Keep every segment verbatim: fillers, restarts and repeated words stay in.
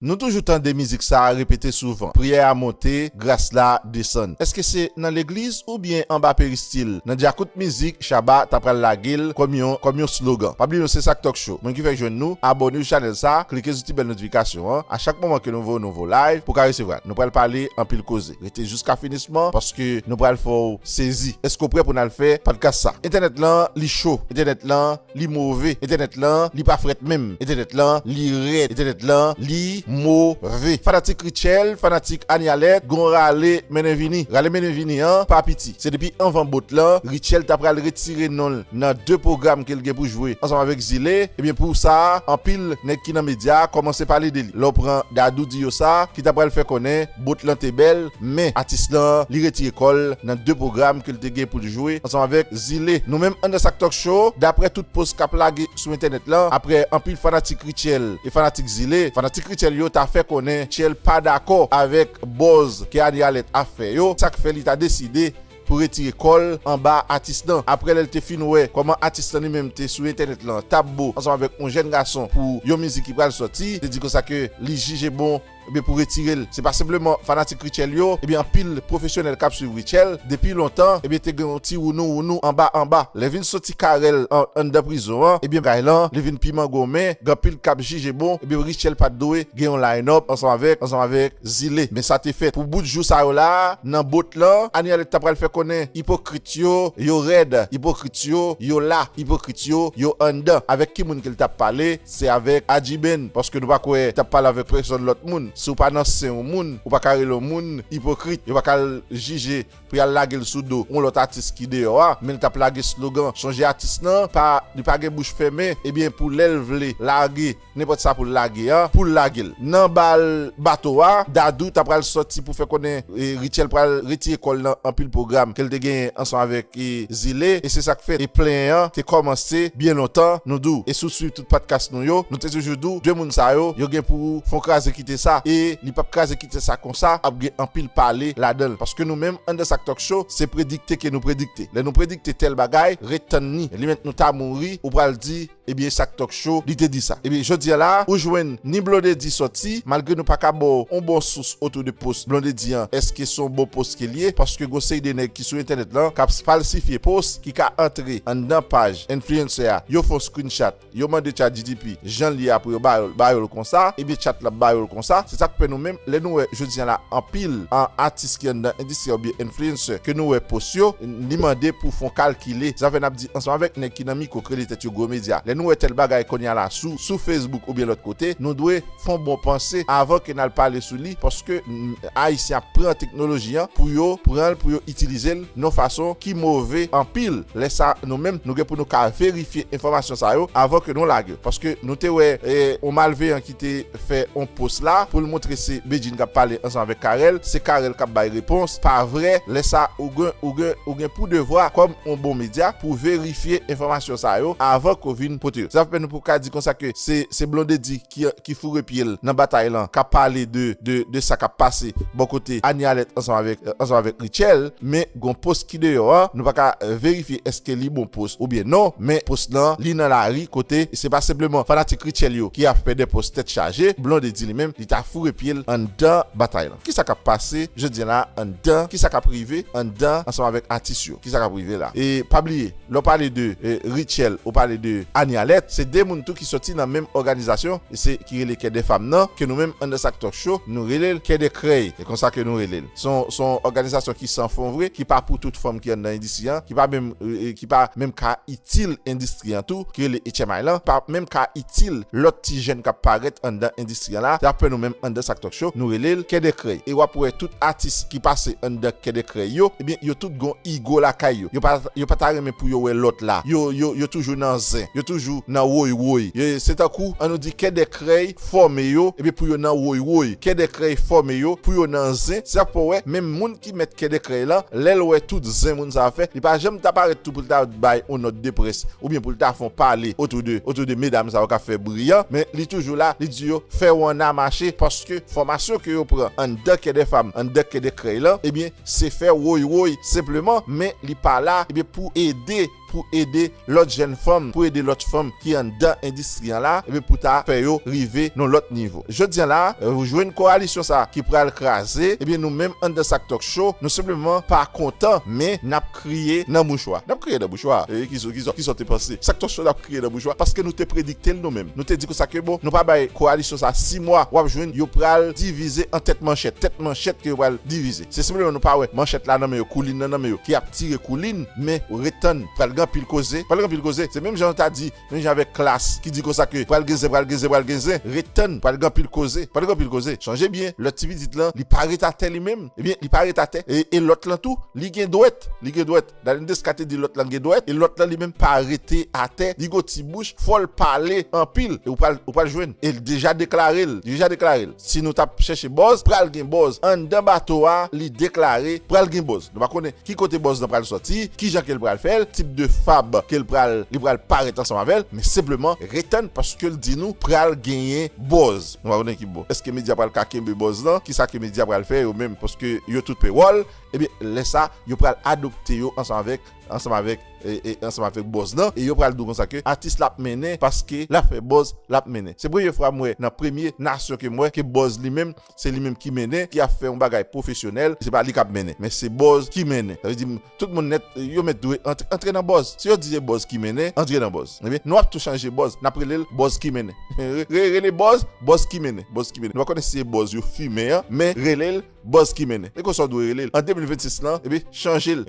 Nou toujou tande mizik sa a repete souvan. Priyè a monte, gras la desann. Èske se nan legliz oubyen anba peristil? Nan djakout mizik, Shabba ta pral lage l kòm yon, kòm yon slogan. Pa bliye nou se Sak Talk Show. Moun ki fèk jwenn nou, abòne sou chanèl sa, klike sou ti bèl notifikasyon an. A chak moman ke nou voye yon nouvo live, pou ka resevwa l. Nou pral pale anpil koze. Rete jiska finisman, paske nou pral fè w sezi. Èske w prè pou n al fè podcast sa? Entènèt lan, li cho. Entènèt lan, li move. Entènèt lan, li pa frèt menm. Entènèt lan, li rèd. Entènèt lan, li move. Fanatik Rutshelle, fanatik Anie Alerte, gon rale mennen vini. Rale mennen vini an, pa piti. Se depi anvan bot lan, Rutshelle ta pral retire non l nan de pwogram ke l gen pou jwe ansanm avèk Zile. Ebyen, pou sa, anpil nèg ki nan medya a kòmanse pale de li. Lè w pran Dadou di yo sa, ki ta pral fè konnen bot lan te bèl, men atis lan, li retire kò l nan de pwogram ke l te gen pou l jwe ansanm avèk Zile. Nou menm anndan Sak Talk Show, daprè tout post k ap lage sou entènèt lan, aprè anpil fanatik Rutshelle e fanatik Zile, fanatik Rutshelle yo ta fè konnen Rutshelle pa dakò avèk buzz ke Anie Alerte ap fè yo, sa k fè li ta deside pou retire kò l anba atis lan. Aprè lè l te fin wè kòman atis lan li menm te sou entènèt lan t ap bo ansanm avèk yon jèn gason pou yon mizik ki pral sòti, te di konsa ke li jije bon, ebyen, pou retire l. Se pa senpleman fanatik Rutshelle yo, ebyen, anpil pwofesyonèl k ap swiv Rutshelle depi lontan, ebyen, te gen yon ti wounou wounou anba anba. Lè vin soti Carel an, anndan prizon an, ebyen, bagay lan, li vin pi mangonmen, gen anpil k ap jije bon, ebyen, Rutshelle pa t dwe gen yon line-up ansanm avèk, ansanm avèk Zile. Men sa te fèt. Pou bout jou sa yo la, nan bot lan, Anie Alerte ta pral fè konnen ipokrit yo, yo rèd, ipokrit yo, yo la, ipokrit yo, yo anndan. Avèk ki moun ke l t ap pale? Se avèk Adjiben, paske nou pa kwè t ap pale avèk pèsòn lòt moun. Si w pa nan sen yon moun, ou pa ka rele yon moun ipokrit. Yo pa ka al jije pou y al lage l sou do yon lòt atis ki deyò a, men l t ap lage slogan. Sonje atis lan, pa, li pa gen bouch fèmen, ebyen pou lè l vle lage nenpòt sa pou l lage a, pou l lage l. Nan bal bato a, Dadou ta pral sòti pou fè konnen, e, Rutshelle pral retire kò l nan anpil pwogram ke l te genyen ansanm avèk, e, Zile, e se sa k fèt. E plenyen an te kòmanse byen lontan, nou di w. E si w swiv tout podcast nou yo, nou te toujou di w, de moun sa yo, yo gen pou fè yon kraze kite sa, e li p ap kraze kite sa konsa, ap gen anpil pale ladan l. Paske nou menm, anndan Sak Talk Show, se predikte ke nou predikte. Lè nou predikte tèl bagay, ret tann ni. Limit nou ta mouri, ou pral di, ebyen, Sak Talk Show, li te di sa. Ebyen, jodi a la, ou jwenn ni Blondedy sòti, malgre nou pa ka ba w yon bon sous otou de post Blondedy an, èske se yon bon post ke l ye, paske gon seri de nèg ki sou entènèt lan k ap falsifye post, ki ka antre anndan paj influencer a, yo fè yon screenshot, yo mande ChatGPT jan l ye a pou yo ba yo, ba yo l konsa, ebyen, chat la ap ba yo l konsa. Se sa k fè nou menm, lè nou wè jodi a la, anpil, an, atis ki anndan endistri a oubyen influencer ke nou wè post yo, li mande pou fè yon kalkile. Sa fè n ap di ansanm avèk nèg ki nan mikwo k rele tèt yo gwo medya. Lè nou wè tèl bagay kounye a la sou, sou Facebook oubyen lòt kote, nou dwe fè yon bon panse avan ke n al pale sou li, paske, mm, Ayisyen ap pran teknoloji an pou yo pran l, pou yo itilize l nan yon fason ki move anpil. Lè sa, nou menm, nou gen pou nou ka verifye enfòmasyon sa yo avan ke nou lage yo. Paske nou te wè, e, yon malveyan ki te fè yon post la pou l montre se Bedjine k ap pale ansanm avèk Carel, se Carel k ap bay repons. Pa vre, lè sa, ou gen, ou gen, ou gen pou devwa kòm yon bon medya pou verifye enfòmasyon sa yo avan ke w vin pote yo. Sa fè nou pou ka di konsa ke se, se Blondedy ki, ki foure pye l nan batay lan, k ap pale de, de, de sa k ap pase bò kote Anie Alerte ansanm avèk, ansanm avèk Rutshelle, men gon post ki deyò a, nou pa ka, e, verifye èske li bon post oubyen non, men post lan, li nan lari kote se pa senpleman fanatik Rutshelle yo ki ap fè de post tèt chaje, Blondedy li menm, li ta foure pye l anndan batay lan. Kisa k ap pase jodi a la anndan, kisa k ap rive anndan ansanm avèk atis yo, kisa k ap rive la? E pa bliye, lè w pale de, e, Rutshelle, ou pale de Anie Alerte, se de moun tou ki sòti nan menm òganizasyon, e se ki rele Kè dè Fam nan, ke nou menm anndan Sak Talk Show, nou rele l Kè dè Krèy. Se konsa ke nou rele l. Se yon, se yon òganizasyon ki san fon vre, ki pa pou tout fanm ki anndan endistri an, ki pa menm, e, e, ki pa menm ka itil endistri an tou, ki rele H M I lan, pa menm ka itil lòt ti jèn k ap parèt anndan endistri an la. Se sa k fè nou menm anndan Sak Talk Show, nou rele l Kè dè Krèy. E w ap wè tout atis ki pase anndan Kè dè Krèy yo, ebyen, yo tout gon igo lakay yo. Yo pa, yo pa ta renmen pou yo wè lòt la. Yo, yo, yo toujou nan zen. Yo toujou nan woy woy. Yo, se tankou, ann nou di, Kè dè Krèy fòme yo, ebyen, pou yo nan woy woy. Kè dè Krèy fòme yo pou yo nan zen. Se sa k fè w wè, menm moun ki mèt Kè dè Krèy lan, lè l wè tout zen moun sa a fè, li pa janm ta parèt tou pou l ta bay yon nòt de près oubyen pou l ta fè yon pale otou de, otou de medam sa yo k ap fè bri an, men li toujou la, li di yo, fè w ann a mache, paske fòmasyon ke yo pran anndan Kè dè Fam, anndan Kè dè Krèy lan, ebyen, se fè woy woy senpleman, men li pa la, ebyen, pou ede pou ede lòt jèn fanm, pou ede lòt fanm ki anndan endistri an la, ebyen pou ta fè yo rive nan lòt nivo. Jodi an la, ou jwenn kowalisyon sa ki pral kraze, ebyen nou menm anndan Sak Talk Show, nou senpleman pa kontan, men n ap kriye nan mouchwa. N ap kriye nan mouchwa. E ki sa, ki sa, ki sa w te panse? Sak Talk Show n ap kriye nan mouchwa paske nou te predikte l nou menm. Nou te di konsa ke bon, nou pa bay kowalisyon sa sis mwa, w ap jwenn yo pral divize an tèt manchèt. Tèt manchèt ke yo pral divize. Se senpleman nou pa wè manchèt la nan men yo, koulin nan nan men yo, ki ap tire koulin, men ret tann, pral gen anpil koze, pral gen anpil koze. Se menm jan yo ta di, menm jan avèk Klass ki di konsa ke pral gen zen, pral gen zen, pral gen zen, ret tann, pral gen anpil koze, pral gen anpil koze. Sonje byen, lòt ti pitit lan, li pa ret atè li menm, ebyen, li pa ret atè. E, e lòt lan tou, li gen dwèt, li gen dwèt. Darline Desca te di lòt lan gen dwèt, e lòt lan li menm pa rete atè, li gon ti bouch, fò l pale anpil, e ou pral, ou pral jwenn. E l deja deklare l, li deja deklare l. Si nou t ap chèche buzz, pral gen buzz. Anndan bato a, li deklare, pral gen buzz. Nou pa konnen ki kote buzz lan pral sòti, ki jan ke l pral fè l, tip de fab ke l pral, li pral parèt ansanm avè l, men senpleman, ret tann paske l di nou pral genyen buzz. Nou pa konnen ki bò. Èske medya pral ka kenbe buzz lan? Ki sa ke medya pral fè yo menm? Paske yo tout pewòl, ebyen, lè sa, yo pral adopte yo ansanm avèk, ansanm avèk, e, e, ansanm avèk buzz lan, e yo pral di w konsa ke atis la ap mennen paske l ap fè buzz, l ap mennen. Se premye fwa m wè nan premye nasyon ke m wè ke buzz li menm, se li menm ki mennen, ki ap fè yon bagay pwofesyonèl, se pa li k ap mennen, men se buzz ki mennen. Sa vle di, tout moun nèt, yo mèt dwe antre, antre nan buzz. Si yo di se buzz ki mennen, antre nan buzz. Ebyen, nou ap tou chanje buzz, n ap rele l buzz ki mennen. Re-, re-, rele buzz, buzz ki mennen, buzz ki mennen. Nou pa konnen si se buzz yo fimen an, men rele l buzz ki mennen. E konsa w dwe rele l. An de mil vennsis lan, ebyen, chanje l.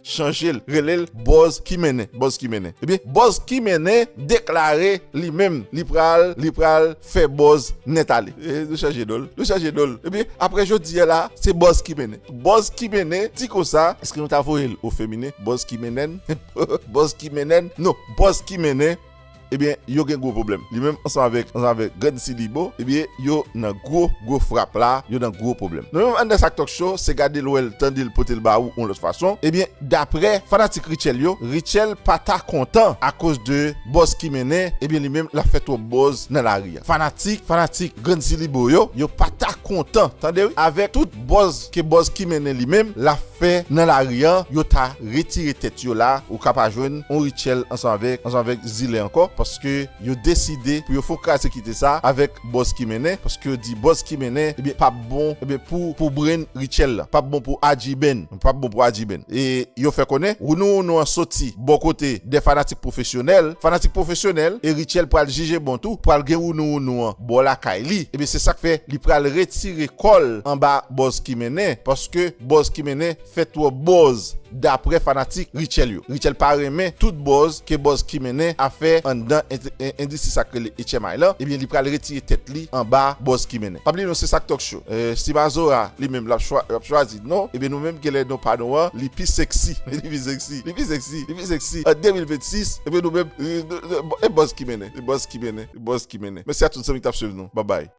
Chanje l. Rele l buzz ki mennen, buzz ki mennen. Ebyen, buzz ki mennen deklare li menm, li pral, li pral fè buzz nèt ale. E, nou chanje non l. Nou chanje non l. Ebyen, apre jodi a la, se buzz ki mennen. Buzz ki mennen, di konsa, èske nou ta voye l o feminen? Buzz ki mennen? Buzz ki mennen? Non, buzz ki mennen. Ebyen, yo gen gwo pwoblèm. Li menm ansanm avèk, ansanm avèk Grandsy Libo, ebyen, yo nan gwo, gwo frap la, yo nan gwo pwoblèm. Nou menm anndan Sak Talk Show, se gade l, wè l, tande l, pote l ba ou yon lòt fason. Ebyen, daprè fanatik Rutshelle yo, Rutshelle pa ta kontan akoz de buzz ki mennen, ebyen, li menm, l ap fè twòp buzz nan lari a. Fanatik, fanatik Grandsy Libo yo, yo pa ta kontan, tande wi, avèk tout buzz ke buzz ki mennen li menm, l ap fè nan lari an, yo ta retire tèt yo la, ou ka pa jwenn yon Rutshelle ansanm avèk, ansanm avèk Zile ankò, paske yo deside pou yo fè yon kraze kite sa avèk buzz ki mennen, paske yo di buzz ki mennen, ebyen, p ap bon, ebyen, pou, pou brain Rutshelle la, p ap bon pou Adjiben, p ap bon pou Adjiben. E yo fè konnen, wounou wounou an soti bò kote de fanatik pwofesyonèl, fanatik pwofesyonèl, e Rutshelle pral jije bon tou, pral gen wounou wounou an bò lakay li. Ebyen, se sa k fè li pral retire kò l anba buzz ki mennen, paske buzz ki mennen fè twòp buzz, daprè fanatik Rutshelle yo. Rutshelle pa renmen tout buzz ke buzz ki mennen ap fè anndan en-, en-, endistri sa k rele H M I lan, ebyen, li pral retire tèt li anba buzz ki mennen. Pa bliye non, se Sak Talk Show. E, si Mazora, li menm, l ap chwa-, l ap chwazi non, ebyen, nou menm, genlè non pa nou an, li pi sexy. Li pi sexy. Li pi sexy. Li pi sexy. An de mil vennsis, ebyen, nou menm, e, e, e, e buzz ki mennen. E buzz ki mennen. E buzz ki mennen. Mèsi a tout zanmi k t ap swiv nou. Babay.